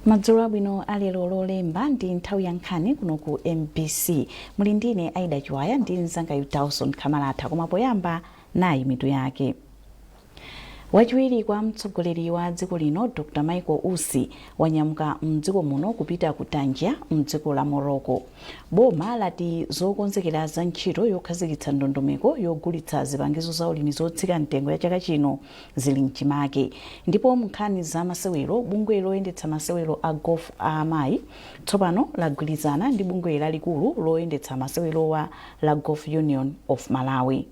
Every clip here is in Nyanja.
Madzulo abwino alero Lolemba, ndi nthawi ya nkhani kuno ku MBC. Muli ndine Aida Chiwaya ndi mzangayu Dawson Kamalatha. Koma poyamba, nayi mitu yake. Wachiwiri kwa mtsogoleri wa dziko lino Dr Michael Usi wanyamuka mdziko muno kupita ku Tangier mdziko la Morocco. Boma lati zokonzekera za ntchito yokhazikitsa ndondomeko yogulitsa zipangizo za ulimi zotsika mtengo ya chaka chino zili mchimake. Ndipo mnkhani za masewero, bungwe loyendetsa masewero a golf a amayi tsopano lagwirizana ndi bungwe lalikulu loyendetsa masewerowa la Golf Union of Malawi.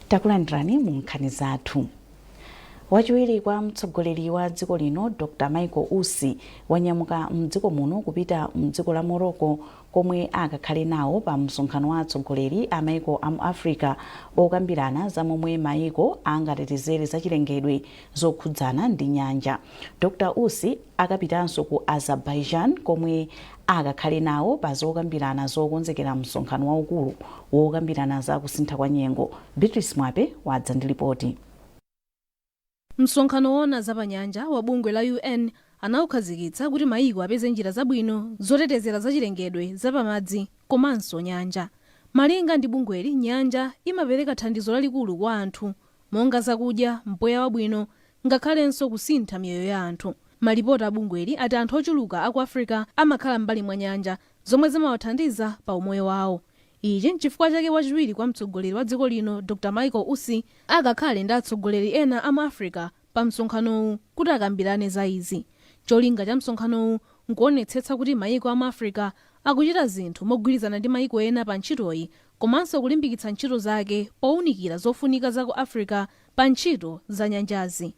Takulandirani mu nkhani zathu. Wachiwiri kwa mtsogoleri wa dziko lino Dr Michael Usi wanyamuka mdziko muno kupita mdziko la Morocco komwe akakhale nawo pa msonkhano wa atsogoleri a maiko a mu Africa okambirana za momwe maiko angatetezere zachilengedwe zokhudzana ndi nyanja. Dr Usi akapitanso ku Azerbaijan komwe akakhale nawo pa zokambirana zokonzekera msonkhano waukulu wokambirana za kusintha kwa nyengo. Beatrice Mwape wadza ndi lipoti. Msonkhano woona zapanyanja wa bungwe la UN anawukhazikitsa kuti mayiko apeze njira zabwino zotetezera zachilengedwe zapamadzi komanso nyanja. Malinga ndi bungweli, nyanja imapereka thandizo lalikulu kwa anthu monga zakudya, mpweya wabwino, ngakhalenso kusintha miyoyo ya anthu. Malipoti a bungweli ati anthu ochuluka aku Africa amakhala m'mbali mwa nyanja, zomwe zimawathandiza pa umoyo wawo. Ichi nchifukwa chake wachiwiri kwa mtsogoleri wa dziko lino Dr Michael Usi akakhale ndi atsogoleri ena a mu Africa pa msonkhanowu kuti akambirane za izi. Cholinga cha msonkhanowu nkuonetsetsa kuti mayiko a mu Africa akuchita zinthu mogwirizana ndi mayiko ena pa ntchitoyi, komanso kulimbikitsa ntchito zake powunikira zofunika za ku Africa pa ntchito za nyanjazi.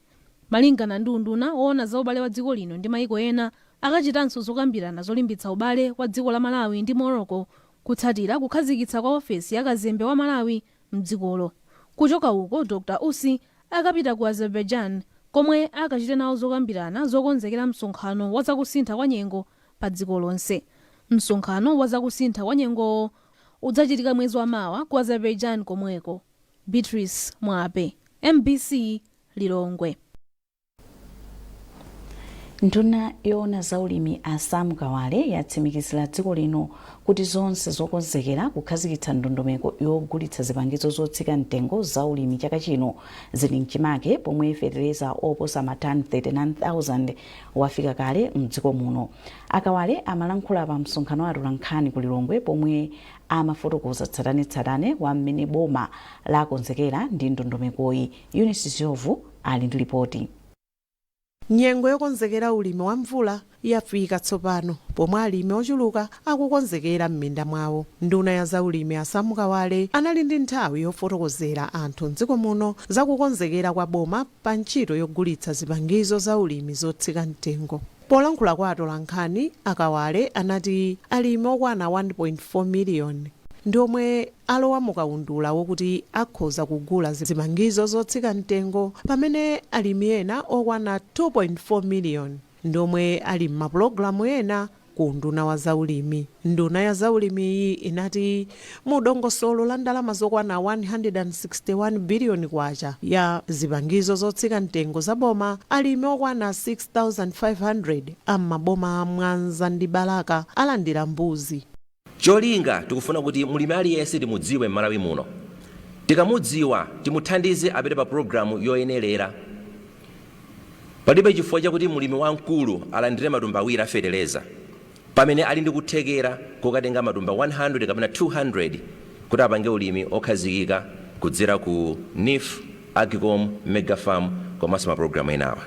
Malingana ndi unduna woona za ubale wa dziko lino ndi mayiko ena, akachitanso zokambirana zolimbitsa ubale wa dziko la Malawi ndi Morocco kutsatira kukhazikitsa kwa ofesi ya kazembe wa Malawi mdzikolo. Kuchoka uko, Dr Usi akapita ku Azerbaijan komwe akachite nawo zokambirana zokonzekera msonkhano wa zakusintha kwa nyengo pa dziko lonse. Msonkhano wa zakusintha kwa nyengowo udzachitika mwezi wa mawa ku Azerbaijan komweko. Beatrice Mwape, MBC, Lilongwe. Nduna yoona za ulimi a Sam Kawale yatsimikizira dziko lino kuti zonse zokonzekera kukhazikitsa ndondomeko yogulitsa zipangizo zotsika mtengo za ulimi chaka chino zili mchimake, pomwe fetereza oposa matani 39,000 wafika kale mdziko muno. Akawale amalankhula pa msonkhano wa atolankhani ku Lilongwe pomwe amafotokoza tsatanetsatane wa mmene boma lakonzekera ndi ndondomekoyi. Eunice Ziovu ali ndi lipoti. Nyengo yokonzekera ulimi wa mvula yafika tsopano, pomwe alimi ochuluka akukonzekera m'minda mwawo. Nduna ya zaulimi a Sam Kawale anali ndi nthawi yofotokozera anthu mdziko muno zakukonzekera kwa boma pa ntchito yogulitsa zipangizo za ulimi zotsika mtengo. Polankhula kwa atolankhani, Akawale anati alimi okwana 1.4 miliyoni ndi omwe alowa mukaundula wokuti akhoza kugula zipangizo zotsika mtengo, pamene alimi ena okwana 2.4 miliyoni ndi omwe ali m'mapulogalamu ena ku unduna wa zaulimi. Nduna ya zaulimiyi inati mu dongosolo la ndalama zokwana 161 biliyoni kwacha ya zipangizo zotsika mtengo za boma, alimi okwana 6500 am'maboma a Mwanza ndi Balaka alandira mbuzi. Cholinga tikufuna kuti mulimi aliyense timudziwe m'Malawi muno. Tikamudziwa, timuthandize apite pa pulogalamu yoyenerera. Palibe chifukwa chakuti mulimi wamkulu alandire matumba 2 a feteleza pamene ali ndi kuthekera kokatenga matumba 100 kapena 200 kuti apange ulimi okhazikika kudzera ku NEEF, AGCOM, Mega Farm komanso mapulogalamu enawa.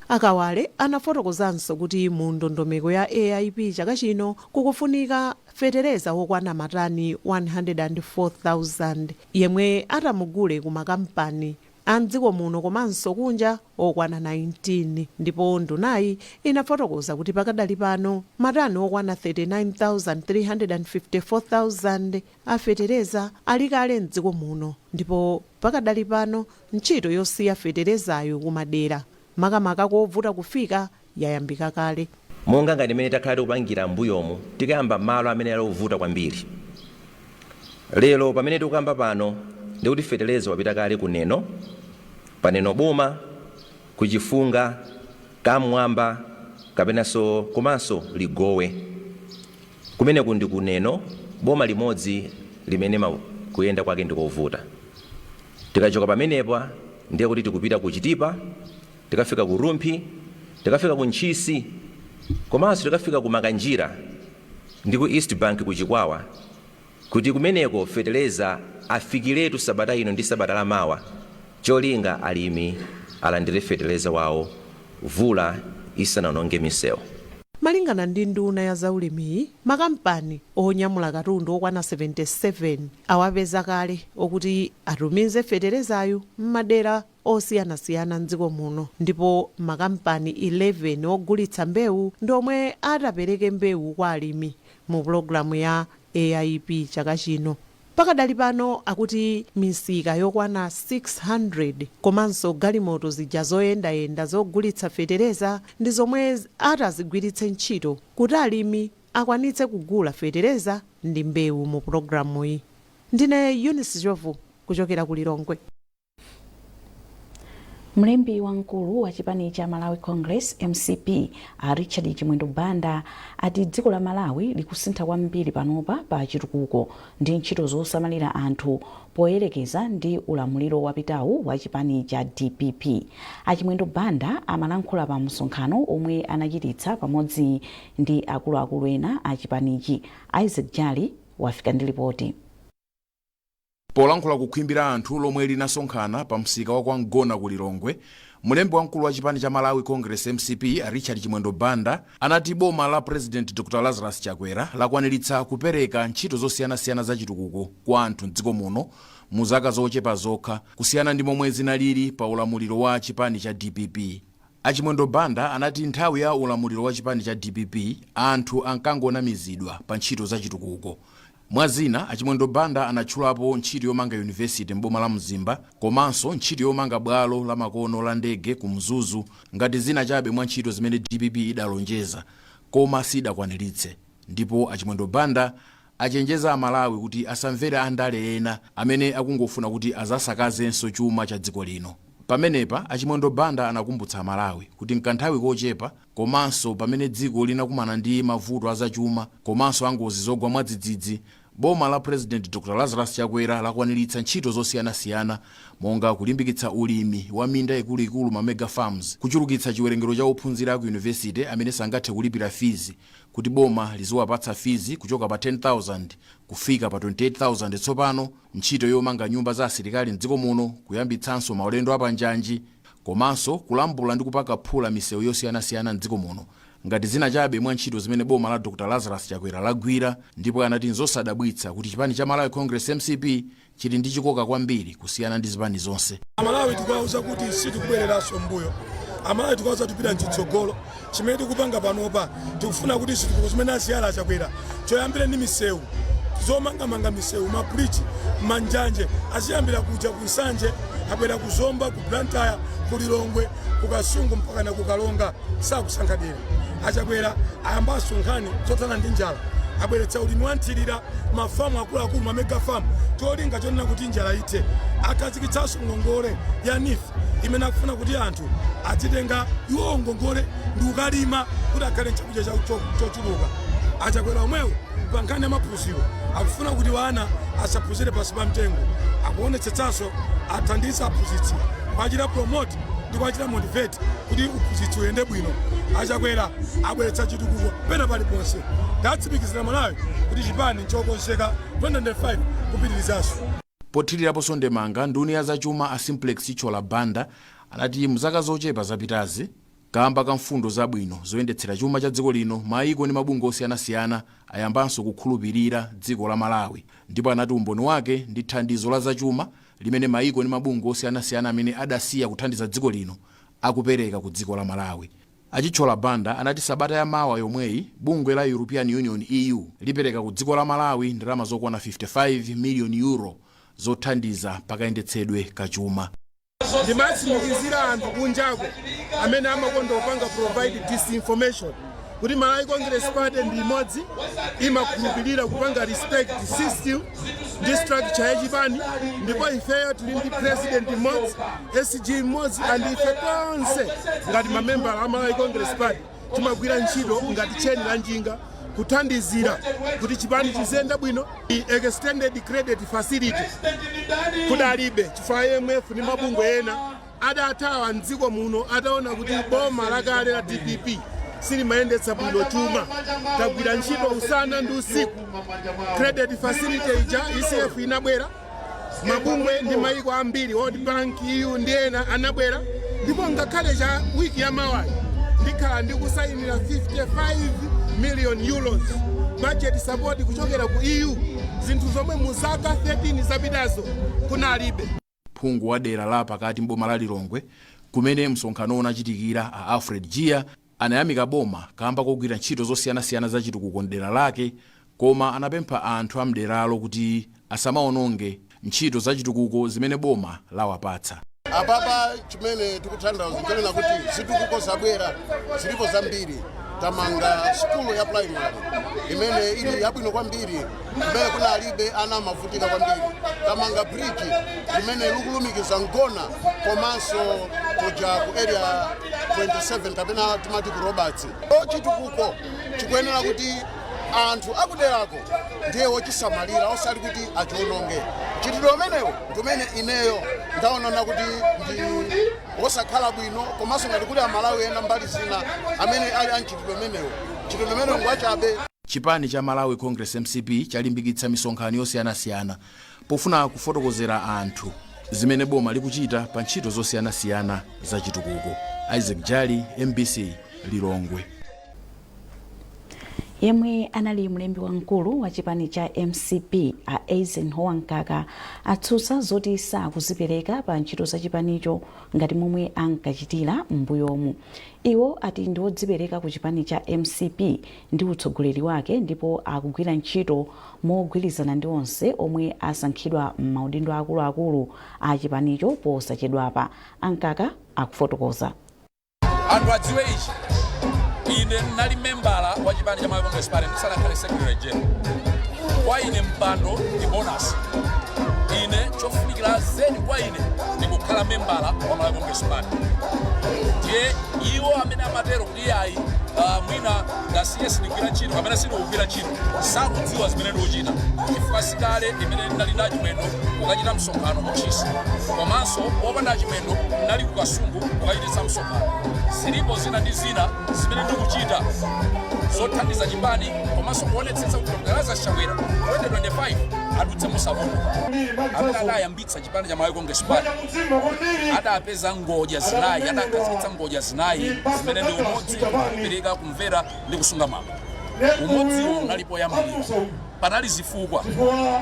Akawale anafotokozanso kuti mu ndondomeko ya AIP chaka chino kukufunika fetereza wokwana matani 104,000 yemwe atamugule ku makampani a mdziko muno komanso kunja okwana 19, ndipo ndunayi inafotokoza kuti pakadali pano matani okwana 39,354,000 a fetereza ali kale mdziko muno, ndipo pakadali pano ntchito yosiya feterezayo kumadera Makamaka kovuta kufika yayambika kale. Monga ngati imene takhala tikupangira m'mbuyomu, tikayamba malo amene ali ovuta kwambiri. Lero pamene tikukamba pano, ndikuti feteleza wapita kale kuneno, paneno boma, kuchifunga, Kamwamba kapenanso komanso Ligowe. Kumeneku ndi kuneno, boma limodzi limene kuyenda kwake ndikovuta. Tikachoka pamenepa ndiye kuti tikupita ku Chitipa, tikafika ku Rumphi, tikafika ku Ntchisi, komanso tikafika ku Makanjira ndi ku East Bank ku Chikwawa, kuti kumeneko feteleza afikiretu sabata ino ndi sabata lamawa, cholinga alimi alandire feteleza wawo vula isanawononge misewu. Malingana ndi nduna ya zaulimiyi, makampani onyamula katundu okwana 77 awapeza kale okuti atumize feterezayo m'madera osiyanasiyana mdziko muno, ndipo makampani 11 ogulitsa mbewu ndi omwe atapereke mbewu kwa alimi mu pulogalamu ya AIP chaka chino. Pakadali pano akuti misika yokwana 600 komanso galimoto zija zoyendayenda zogulitsa fetereza ndi zomwe atazigwiritse ntchito kuti alimi akwanitse kugula fetereza ndi mbewu mu pulogalamuyi. Ndine Eunice Jovu kuchokera ku Lilongwe. Mlembi wamkulu wa chipani cha Malawi Congress, MCP, a Richard Chimwendo Banda ati dziko la Malawi likusintha kwambiri panopa pa chitukuko ndi ntchito zosamalira anthu poyerekeza ndi ulamuliro wapitawu wa chipani cha DPP. A Chimwendo Banda amalankhula pa msonkhano omwe anachititsa pamodzi ndi akuluakulu ena a chipanichi. Isaac Jali wafika ndi ripoti. Polankhula kukhwimbi la anthu lomwe linasonkhana pa msika wa Kwangona ku Lilongwe, mlembi wamkulu wa chipani cha Malawi Congress, MCP, Richard Chimwendo Banda anati boma la President Dr Lazarus Chakwera lakwaniritsa kupereka ntchito zosiyanasiyana za chitukuko kwa anthu mdziko muno mu zaka zochepa zokha, kusiyana ndi momwe zinalili pa ulamuliro wa chipani cha DPP. Achimwendo Banda anati nthawi ya ulamuliro wa chipani cha DPP anthu ankangonamizidwa pa ntchito za chitukuko. Mwazina, Achimwendo Banda anatchulapo ntchito yomanga yunivesiti m'boma la Mzimba komanso ntchito yomanga bwalo la makono la ndege ku Mzuzu ngati zina chabe mwa ntchito zimene DPP idalonjeza koma sidakwaniritse. Ndipo Achimwendo Banda achenjeza Amalawi kuti asamvere andale ena amene akungofuna kuti azasakazenso chuma cha dziko lino. Pamenepa Achimwendo Banda anakumbutsa Amalawi kuti mkanthawi kochepa komanso pamene dziko linakumana ndi mavuto azachuma komanso angozi zogwa mwadzidzidzi, boma la President Dr Lazarus Chakwera lakwaniritsa ntchito zosiyanasiyana monga kulimbikitsa ulimi wa minda ikuluikulu, ma mega farms, kuchulukitsa chiwerengero cha ophunzira ku yunivesite amene sangathe kulipira fees kuti boma liziwapatsa fees kuchoka pa 10,000 kufika pa 28,000 tsopano, ntchito yomanga nyumba za asilikali mdziko muno, kuyambitsanso maulendo apanjanji komanso kulambula ndi kupaka phula misewu yosiyanasiyana mdziko muno ngati zina chabe mwa ntchito zimene boma la Dr Lazarus Chakwera lagwira. Ndipo anati nzosadabwitsa kuti chipani cha Malawi Congress, MCP, chili ndi chikoka kwambiri kusiyana ndi zipani zonse. Amalawi tikuwauza kuti sitikubwereranso mbuyo. Amalawi tikuwauza tipita mchitsogolo. Chimene tikupanga panopa, tikufuna kuti zitukuko zimene asiyala Achakwera, choyambira ndi misewu, zomangamanga misewu, mabridge, manjanje, aziyambira kuja ku Nsanje, abwera ku Zomba, ku Blantyre, ku Lilongwe, ku Kasungu mpaka na ku Kalonga. Sakusankha dera Achakwera. Ayambanso nkhani zothana ndi njala, abweretsa ulimi wa nthirira, mafamu akuluakulu, ma mega farm, cholinga chonena kuti njala ithe. Akhazikitsanso ngongole ya NEEF imene akufuna kuti anthu azitenga iwowo ngongole ndi kukalima kuti akhale nchakudya chochuluka. Achakwera omwewo pa nkhani ya maphunziro akufuna kuti wana asaphunzire pansi pa mtengo. Akuonetsetsanso athandiza aphunzitsi kuachita promote ndi kuachita motivate kuti uphunzitsi uyende bwino. Achakwera abweretsa chitukuko pena paliponse. Ndatsimikizira Malawi kuti chipani nchokonzeka 2025 kupitirizanso. Pothiriraponso ndemanga, nduna ya zachuma a Simplex Chithyola Banda anati mzaka zochepa zapitazi, kamba ka mfundo zabwino zoyendetsera chuma cha dziko lino, maiko ndi mabungwe osiyanasiyana ayambanso kukhulupirira dziko la Malawi. Ndipo anati umboni wake ndi thandizo la zachuma limene maiko ndi mabungwe osiyanasiyana amene adasiya kuthandiza dziko lino akupereka ku dziko la Malawi. Achithyola Banda anati sabata ya mawa yomweyi bungwe la European Union, EU, lipereka ku dziko la Malawi ndalama zokwana 55 million euro zothandiza pakayendetsedwe kachuma. Ndimatsimikizira anthu kunjako amene amakonda kupanga provide disinformation kuti Malawi Congress Party ndi imodzi imakhulupirira kupanga respect system ndi structure yachipani, ndipo ifeyo tili ndi president mmodzi, SG mmodzi, and ife tonse ngati mamembala a Malawi Congress Party timagwira ntchito ngati tcheni la njinga kuthandizira kuti chipani chiziyenda bwino. Extended credit facility kudalibe chifukwa IMF ndi mabungwe ena adathawa mdziko muno ataona kuti boma lakale la DPP silimayendetsa bwino chuma. Tagwira ntchito usana ndi usiku, credit facility ija ECF inabwera, mabungwe ndi mayiko ambiri, World Bank, EU ndi ena anabwera, ndipo ngakhale cha wiki ya mawayi ndikhala ndikusayinira €55 million budget support kuchokera ku EU, zinthu zomwe mu zaka 13 zapitazo kunalibe. Phungu wa dera la pakati mboma la Lilongwe kumene msonkhano unachitikira, a Alfred Jia, anayamika boma kamba kogwira ntchito zosiyanasiyana za chitukuko mdera lake, koma anapempha anthu a mderalo kuti asamaononge ntchito za chitukuko zimene boma lawapatsa. Apapa chimene tikutanthauza chonena kuti zitukuko zabwera zilipo zambiri. Tamanga sukulu ya primary imene ili yabwino kwambiri, imene kunalibe, ana amavutika kwambiri. Tamanga bridge limene likulumikiza Ngona komanso kuja ku Area 27 kapena timati ku Roberts. Chitukuko chikuyenera kuti anthu akuderako ndiye wochisamalira, osati kuti achiononge. Chitidwe umenewo ndi umene ineyo ndaonana kuti ndi wosakhala bwino, komanso ngati kuli Amalawi ena mbali zina amene ali amchitidwe umenewo, chitidwe umenewo ngwachabe. Chipani cha Malawi Congress, MCP, chalimbikitsa misonkhano yosiyanasiyana pofuna kufotokozera anthu zimene boma likuchita pa ntchito zosiyanasiyana za chitukuko. Isaac Jali, MBC, Lilongwe. Yemwe anali mlembi wamkulu wa chipani cha MCP, a Eisenhower Mkaka, atsutsa zoti sakuzipereka pa ntchito za chipanicho ngati momwe ankachitira m'mbuyomu. Iwo ati ndi odzipereka ku chipani cha MCP ndi utsogoleri wake, ndipo akugwira ntchito mogwirizana ndi onse omwe asankhidwa m'maudindo akuluakulu a chipanicho posachedwapa. A Mkaka akufotokoza. Anthu adziwe ichi: ine ndinali membala wa chipani cha Malawi Congress Party ndisanakhale secretary general. Kwa ine mpando ndi bonus. Ine chofunikira zedi kwa ine ndikukhala membala wa Malawi Congress Party. Ndiye iwo amene amatero kuti iyayi, mwina ndasiye, sindigwira ntchito kapena sindikugwira ntchito, sakudziwa zimene ndikuchita, chifukwa sikale imene ndinali ndi Achimwendo kukachita msonkhano ku Ntchisi, komanso wopanda Achimwendo ndinali ku Kasungu kukachititsa msonkhano. Zilipo zina ndi zina zimene ndikuchita zothandiza chipani komanso kuonetsetsa kuti Dr Lazarus Chakwera 2025 adutse mosavuta. Amene adayambitsa chipani cha Malawi Congress Party adapeza ngodya zinayi, adakhazikitsa ngodya zinayi zimene ndi umodzi, kupereka, kumvera ndi kusunga mwambo. Umodziwo unalipo yambirira, panali zifukwa.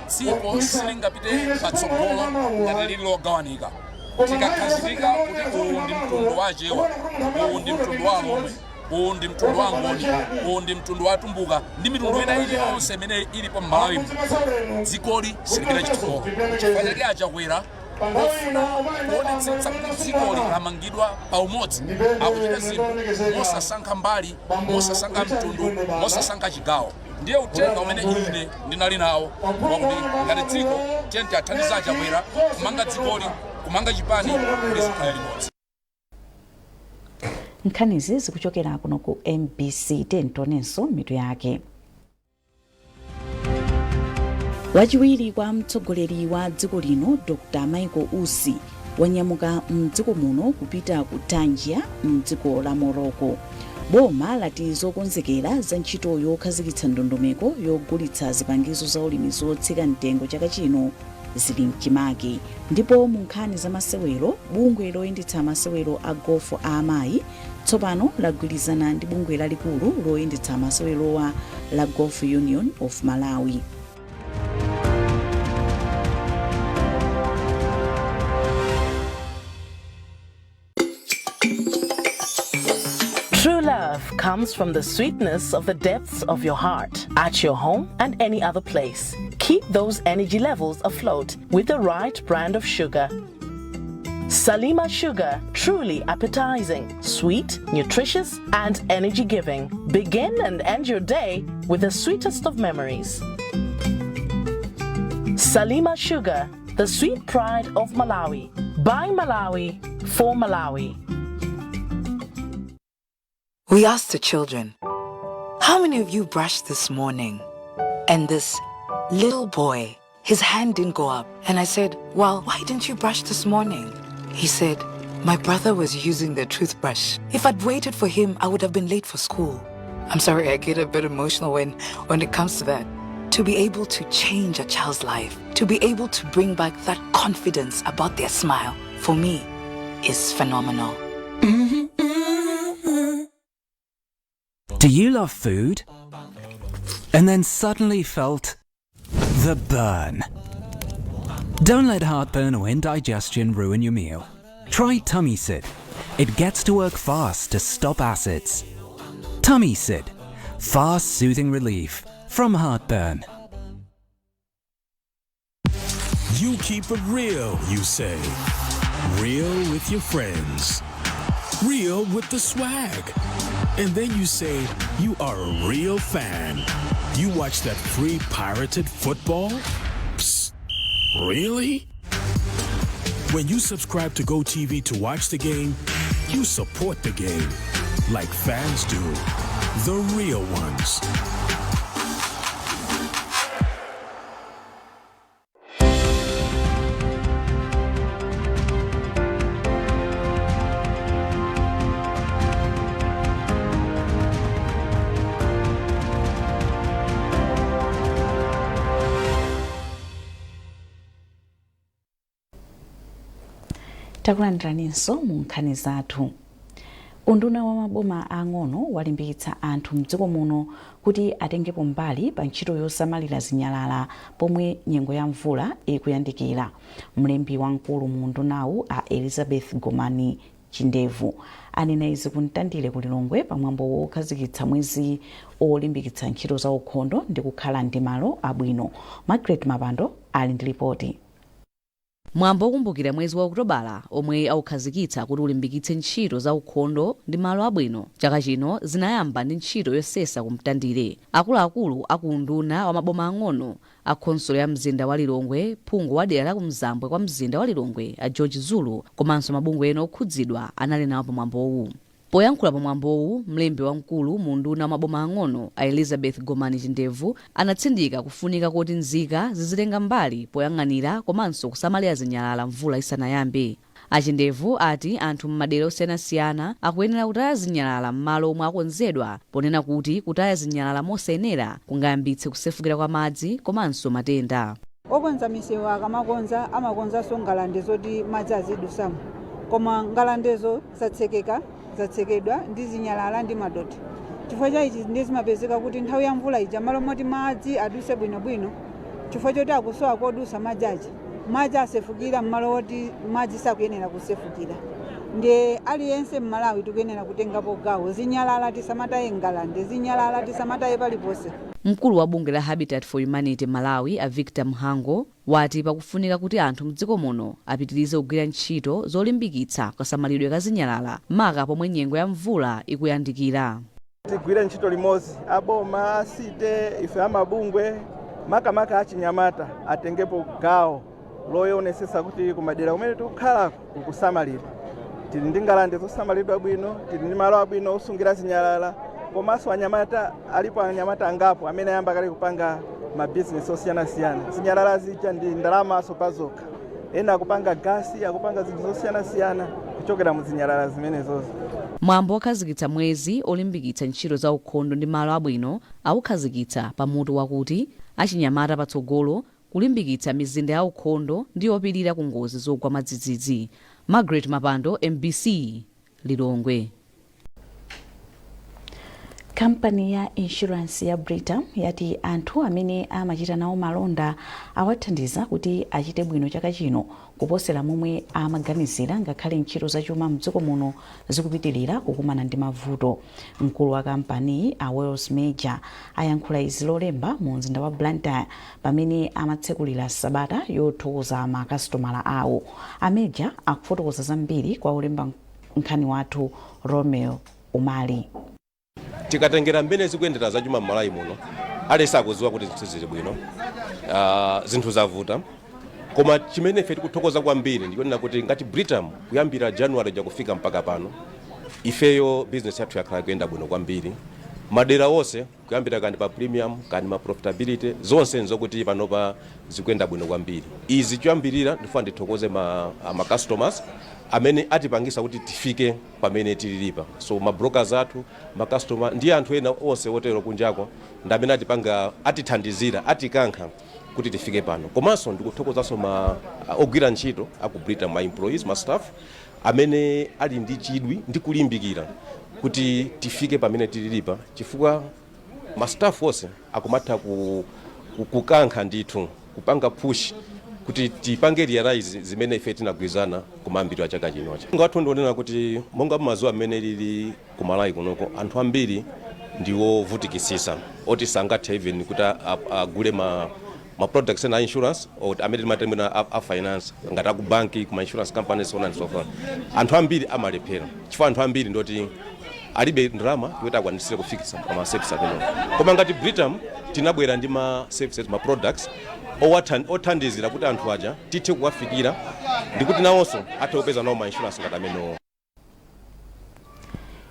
Dziko silingapite patsogolo ngati lili logawanika. Tikakhazikika kuti uwu ndi mtundu wa Achewa, uwu ndi mtundu wa Alomwe, uwu ndi mtundu wa Angoni, uwu ndi mtundu wa Atumbuka ndi mitundu ina iliyonse imene ilipo m'Malawimo, dzikoli silipita chitsogolo. Chifukwa chake Achakwera, pofuna kuonetsetsa kuti dzikoli lamangidwa pa umodzi, akuchita zinthu mosasankha mbali, mosasankha mtundu, mosasankha chigawo. Ndiye uthenga umene ine ndinali nawo wakuti ngati dziko tiye tiathandize Achakwera kumanga dzikoli, kumanga chipani kuti zikhale limodzi. Nkhanizi zikuchokera kuno ku MBC. Tionenso mitu yake. Wachiwiri kwa mtsogoleri wa dziko lino, Dr Michael Usi, wanyamuka mdziko muno kupita ku Tangier mdziko la Morocco. Boma lati zokonzekera za ntchito yokhazikitsa ndondomeko yogulitsa zipangizo za ulimi zotsika mtengo chaka chino zili mchimake. Ndipo mu nkhani za masewero, bungwe loyendetsa masewero a gofu a amayi tsopano lagwirizana ndi bungwe lalikulu loyendetsa masewerowa la Golf Union of Malawi. True love comes from the sweetness of the depths of your heart, at your home and any other place. Keep those energy levels afloat with the right brand of sugar. Salima Sugar, truly appetizing, sweet, nutritious, and energy giving. Begin and end your day with the sweetest of memories. Salima Sugar, the sweet pride of Malawi. By Malawi, for Malawi. We asked the children, "How many of you brushed this morning?" And this little boy, his hand didn't go up. And I said, "Well, why didn't you brush this morning?" He said, "My brother was using the toothbrush. If I'd waited for him, I would have been late for school." I'm sorry, I get a bit emotional when it comes to that. To be able to change a child's life, to be able to bring back that confidence about their smile, for me, is phenomenal. Do you love food? And then suddenly felt the burn? Don't let heartburn or indigestion ruin your meal. Try Tummy Sid. It gets to work fast to stop acids. Tummy Sid. Fast soothing relief from heartburn. You keep it real, you say. Real with your friends. Real with the swag. And then you say you are a real fan. You watch that free pirated football? Psst. Really? When you subscribe to GoTV to watch the game, you support the game. Like fans do. The real ones. Takulandiraninso mu nkhani zathu. Unduna wa maboma ang'ono walimbikitsa anthu mdziko muno kuti atengepo mbali pa ntchito yosamalira zinyalala pomwe nyengo ya mvula ikuyandikira. Mlembi wamkulu mu undunawu, a Elizabeth Gomani Chindevu, anena izi ku Mtandire ku Lilongwe pamwambo wokhazikitsa mwezi olimbikitsa ntchito za ukhondo ndi kukhala ndi malo abwino. Margaret Mapando ali ndi ripoti. Mwambo wokumbukira mwezi wa Okutobala omwe aukhazikitsa kuti ulimbikitse ntchito za ukhondo ndi malo abwino chaka chino zinayamba ndi ntchito yosesa ku Mtandire. Akuluakulu aku unduna wa maboma ang'ono, a khonsolo ya mzinda wa Lilongwe, phungu wa dera la kumzambwe kwa mzinda wa Lilongwe a George Zulu, komanso mabungwe ena okhudzidwa anali nawo pamwambowu. Poyankhula pamwambowu, mlembi wamkulu mu unduna wa maboma ang'ono a Elizabeth Gomani Chindevu anatsindika kufunika koti nzika zizitenga mbali poyang'anira komanso kusamalira zinyalala mvula isanayambe. Achindevu ati anthu m'madera osiyanasiyana akuyenera kutaya zinyalala m'malo omwe akonzedwa, ponena kuti kutaya zinyalala mosayenera kungayambitse kusefukira kwa madzi komanso matenda. Okonza misewu akamakonza, amakonzanso ngalande zoti madzi azidusamo, koma ngalandezo zatsekeka, zatsekedwa ndi zinyalala ndi madothi. Chifukwa cha ichi ndiye zimapezeka kuti nthawi ya mvula ija, malo moti madzi aduse bwinobwino, chifukwa choti akusowa kodusa madzi aja, madzi asefukira m'malo oti madzi sakuyenera kusefukira. Ndiye aliyense m'Malawi tikuyenera kutengapo gawo. Zinyalala tisamataye ngalande, zinyalala tisamataye paliponse. Mkulu wa bungwe la Habitat for Humanity Malawi a Victor Mhango wati pakufunika kuti anthu mdziko muno apitirize kugwira ntchito zolimbikitsa kasamalidwe ka zinyalala, maka pomwe nyengo ya mvula ikuyandikira. Tigwire ntchito limodzi, aboma, a city, ife amabungwe, makamaka achinyamata atengepo gawo loyonesesa kuti kumadera kumene tikukhalako kukusamalira. Tili ndi ngalande zosamalidwa bwino, tili ndi malo abwino osungira zinyalala. Komanso anyamata alipo, anyamata angapo amene ayamba kale kupanga mabizinesi osiyanasiyana. Zinyalala zija ndi ndalamaso pazokha. Ena akupanga gasi, akupanga zinthu zosiyanasiyana kuchokera mu zinyalala zimenezozo. Mwambo wokhazikitsa mwezi olimbikitsa ntchito za ukhondo ndi malo abwino awukhazikitsa pamutu wakuti "Achinyamata patsogolo, kulimbikitsa mizinda ya ukhondo ndi yopirira ku ngozi zogwa mwadzidzidzi". Margaret Mapando, MBC, Lilongwe. Kampani ya insurance ya Britam yati anthu amene amachita nawo malonda awathandiza kuti achite bwino chaka chino kuposera momwe amaganizira, ngakhale ntchito zachuma mdziko muno zikupitilira kukumana ndi mavuto. Mkulu wa kampaniyi, a Wales Major, ayankhula izi Lolemba mu mzinda wa Blantyre pamene amatsekulira sabata yothokoza makasitomala awo. A Major akufotokoza zambiri kwa olemba nkhani wathu Romeo Umali. Tikatengera mmene zikuyendera zachuma m'Malawi muno, aliyense akudziwa kuti zinthu zili bwino, zinthu zavuta. Koma chimene ife tikuthokoza kwambiri ndikunena kuti ngati Britam, kuyambira January jakufika mpaka pano, ifeyo business yathu yakhala kuyenda bwino kwambiri madera onse, kuyambira kandi pa premium, kandi ma profitability, zonse nzokuti panopa zikuyenda bwino kwambiri. Izi choyambirira ndifuna ndithokoze ma customers amene atipangisa kuti tifike pamene tililipa. So ma brokers athu, ma customer ndi anthu ena onse otero kunjako ndi amene atipanga, atithandizira, atikankha kuti tifike pano. Komanso ndikuthokozanso ma ogwira ntchito aku Britam, ma employees, ma staff amene ali ndi chidwi ndi kulimbikira kuti tifike pamene tililipa, chifukwa ma staff onse akumatha kukankha ndithu, kupanga push kuti tipange realize zimene ife tinagwirizana kumayambiro a chaka chinocha. Ngathu ndionena kuti monga mumadziwa mmene lili ku Malawi kunoko, anthu ambiri ndiwovutikisisa oti sangathe even kuti agule ma products ena a insurance or amene timatemena a finance ngati aku banki, kuma insurance companies, so on and so forth. Anthu ambiri amalephera chifukwa anthu ambiri ndoti alibe ndalama yoti akwanisire kufikisa pa ma service amenewo. Koma ngati Britam tinabwera ndi ma services, ma products othandizira kuti anthu aja tithe kuwafikira ndikuti nawonso athe kupeza nawo ma insurance ngati amenewo.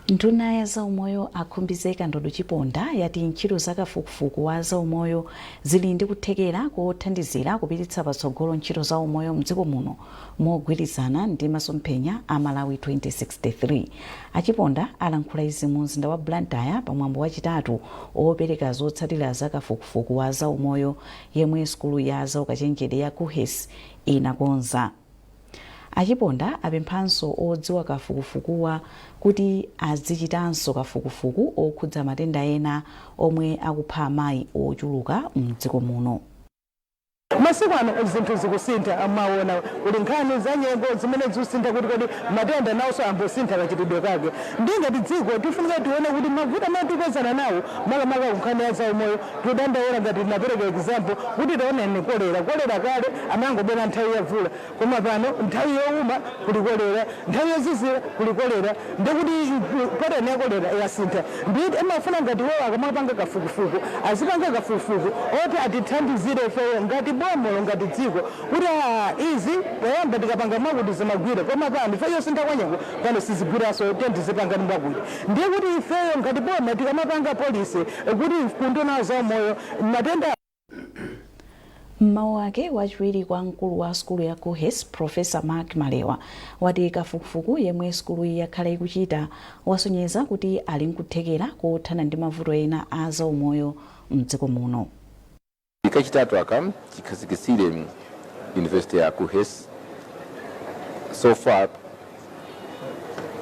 Nduna ya zaumoyo a Khumbize Kandodo Chiponda yati ntchito za kafukufuku wa zaumoyo zili ndi kuthekera kothandizira kupititsa patsogolo ntchito za umoyo mdziko muno mogwirizana ndi masomphenya a Malawi 2063. Achiponda alankhula izi mu mzinda wa Blantyre pamwambo wachitatu opereka zotsatira za kafukufuku wa zaumoyo yemwe sukulu ya zaukachenjede ya KUHeS inakonza. Achiponda apemphanso odziwa kafukufukuwa kuti azichitanso kafukufuku okhudza matenda ena omwe akupha amayi ochuluka mdziko muno. Masiku ano zinthu zikusintha. Maona kuli nkhani za nyengo zimene zikusintha, kuti kodi matenda nawonso ambosintha kachitidwe kake. Ndi ngati dziko tifunika tione kuti mavuto amene tikupezana nawo, makamaka kunkhani ya zaumoyo, tikudandaula. Ngati tinapereka example kuti taoneni kolera. Kolera kale amangobwera nthawi ya mvula, koma pano nthawi yowuma kuli kolera, nthawi yozizira kuli kolera. Ndikuti pattern ya kolera yasintha. Ndi amafuna ngati iwowo akamapanga kafukufuku, azipanga kafukufuku oti atithandizire ifeyo ngati bomolo, ngati dziko, kuti aa, izi poyamba tikapanga mwakuti zimagwira, koma pano ife yosintha kwa nyengo pano sizigwiranso, tizipanga mwakuti. Ndiye kuti ifeyo ngati boma tikamapanga policy kuti kunduna zaumoyo matenda. Mmawu ake, wachiwiri kwa mkulu wa sukulu ya KUHeS, Professor Mark Malewa, wati kafukufuku yemwe sukuluyi yakhala ikuchita wasonyeza kuti ali nkuthekera kothana ndi mavuto ena a zaumoyo mdziko muno. Kachitatu aka chikhazikitsire University ya KUHeS. So far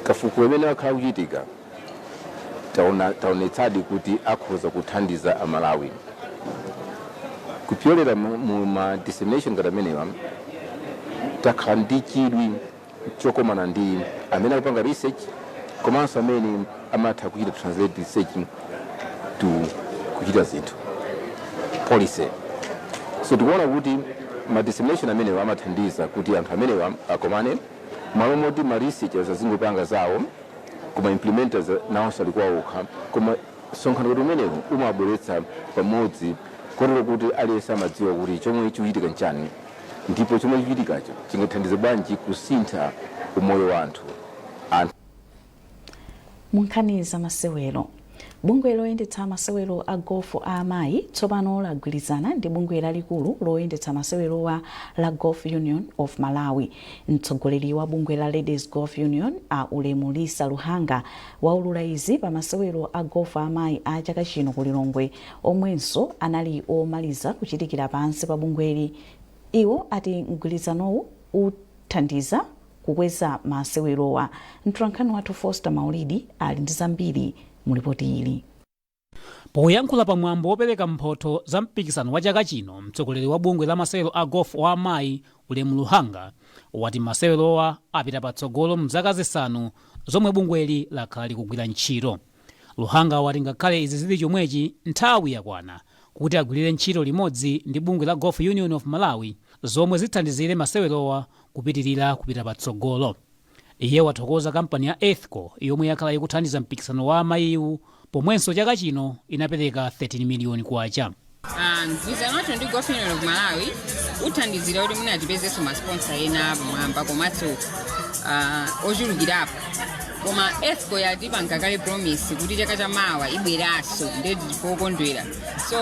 kafukufuku amene wakhala kuchitika taonetsadi kuti akhoza kuthandiza Amalawi kupyolera mu ma dissemination ngati amenewa. Takhala ndi chidwi chokomana ndi amene akupanga research komanso amene amatha kuchita translate research to kuchita zinthu policy. So tikuona kuti ma dissemination amenewa amathandiza kuti anthu amenewa akomane, malo moti ma researchers azingopanga zawo koma implementers nawonso ali kwawo okha. Koma msonkhano kuti umenewu umabweretsa pamodzi kotero kuti aliyense amadziwa kuti chomwe chikuchitika nchani, ndipo chomwe chikuchitikacho chingathandize bwanji kusintha umoyo wa anthu. Mu nkhani za masewero, bungwe loyendetsa masewero a golf a amayi tsopano lagwirizana ndi bungwe lalikulu loyendetsa masewerowa la Golf Union of Malawi. Mtsogoleri wa bungwe la Ladies Golf Union, a Ulemu Lisa Luhanga, waulula izi pa masewero a golf a amayi a chaka chino ku Lilongwe, omwenso anali omaliza kuchitikira pansi pa bungweli. Iwo ati mgwirizanowu uthandiza kukweza masewerowa. Mtolankhani wathu Foster Maulidi ali ndi zambiri mu ripoti ili. Poyankhula pamwambo wopereka mphotho za mpikisano wa chaka chino, mtsogoleri wa bungwe la masewero a golf wa amayi, Ulemu Luhanga, wati masewerowa apita patsogolo mzaka 5 zomwe bungweli lakhala likugwira ntchito. Luhanga wati ngakhale izi zili chomwechi, nthawi yakwana kuti agwirire ntchito limodzi ndi bungwe la Golf Union of Malawi, zomwe zithandizire masewerowa kupitirira kupita patsogolo. Iye wathokoza kampani ya Ethco yomwe yakhala ikuthandiza mpikisano wa amayiwu, pomwenso chaka chino inapereka 13 miliyoni kwacha. Mgwirizano wathu ndi Golf Union of Malawi uthandizira kuti mwina tipezenso ma sponsor ena pamwamba komanso ochulukirapo. Koma Ethco yatipanga kale promise kuti chaka chamawa ibweranso, ndiye ndife okondwera. So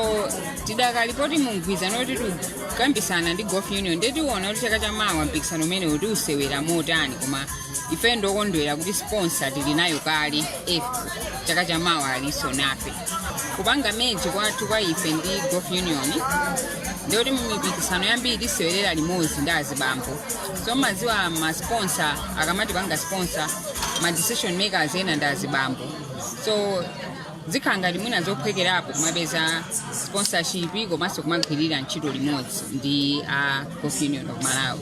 tidakali poti mu mgwirizano kuti tikukambisana ndi Golf Union, ndiye tiona kuti chaka chamawa mpikisano umenewu tiusewera motani. Koma ife ndokondwera kuti sponsor tili nayo kale, Ethco, chaka chamawa alinso nafe. Kupanga merge kwathu kwa ife ndi Golf Union, ndikuti mipikisano yambiri tisewerera limodzi ndi azibambo. So maziwa ma sponsor akamati panga sponsor, ma decision makers ena ndi azibambo, so zikhala ngati mwina zophwekerapo kumapeza sponsorship komanso kumagwirira ntchito limodzi ndi a Golf Union of Malawi.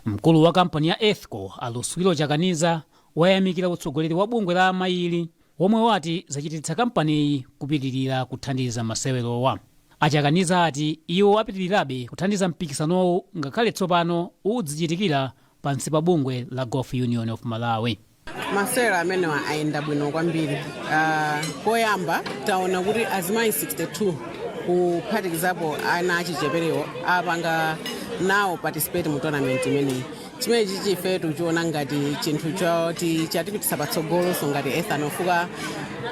Mkulu wa kampani ya Ethco, Aluswiro Chakaniza, wayamikira utsogoleri wa bungwe la amayili, womwe wati zachititsa kampaniyi kupitirira kuthandiza masewerowa. Achakaniza ati iwo apitirirabe kuthandiza mpikisanowu ngakhale tsopano udzichitikira pansi pa bungwe la Golf Union of Malawi. Masewero amenewa ayenda bwino kwambiri. Poyamba taona kuti azimayi 62 kuphatikizapo ana achicheperewo apanga nawo participate mu tournament imeneyi. Chimene chichi ife tikuchiona ngati chinthu choti chatipitisa patsogolo. So ngati Ethanol, fuka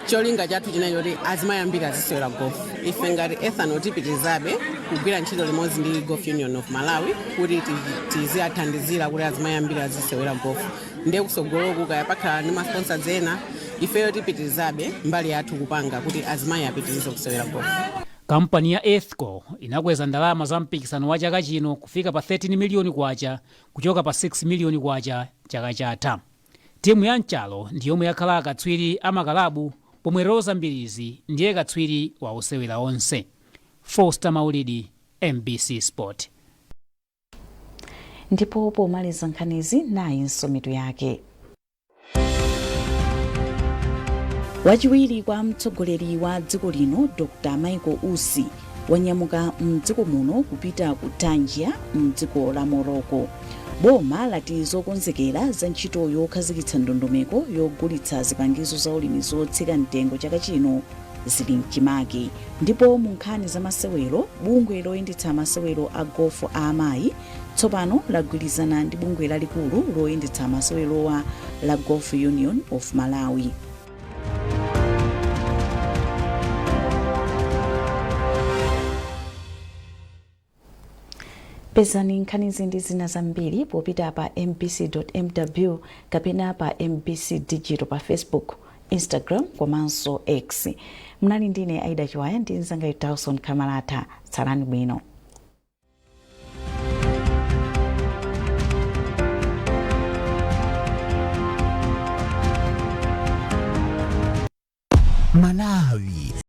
cholinga chathu chinali choti azimayi ambiri azisewera golf. Ife ngati Ethanol tipitirizabe kugwira ntchito limodzi ndi Golf Union of Malawi kuti tiziyathandizira kuti azimayi ambiri azisewera golf. Ndiye kusogoloku kaya pakhala ndi ma sponsors ena, ifeyo tipitirizabe mbali yathu kupanga kuti azimayi apitirize kusewera golf. Kampani ya Ethco inakweza ndalama za mpikisano wa chaka chino kufika pa 13 miliyoni kwacha kuchoka pa 6 miliyoni kwacha chaka chatha. Timu ya Nchalo ndi yomwe yakhala akatswiri amakalabu, pomwe Rosa Mbirizi ndiye katswiri wa osewera onse. Foster Maulidi, MBC Sport. Ndipo pomaliza nkhanizi, nayinso mitu yake. Wachiwiri kwa mtsogoleri wa dziko lino, Dr Michael Usi, wanyamuka mdziko muno kupita ku Tangier mdziko la Morocco. Boma lati zokonzekera za ntchito yokhazikitsa ndondomeko yogulitsa zipangizo za ulimi zotsika mtengo chaka chino zili mchimake. Ndipo mu nkhani za masewero, bungwe loyendetsa masewero a gofu a amayi tsopano lagwirizana ndi bungwe lalikulu loyendetsa masewerowa la Golf Union of Malawi. Pezani nkhanizi ndi zina zambiri popita pa mbc.mw kapena pa MBC Digital pa Facebook, Instagram komanso X. Mnali ndine Aida Chiwaya ndi mzanga Dawson Kamalata. Tsalani bwino.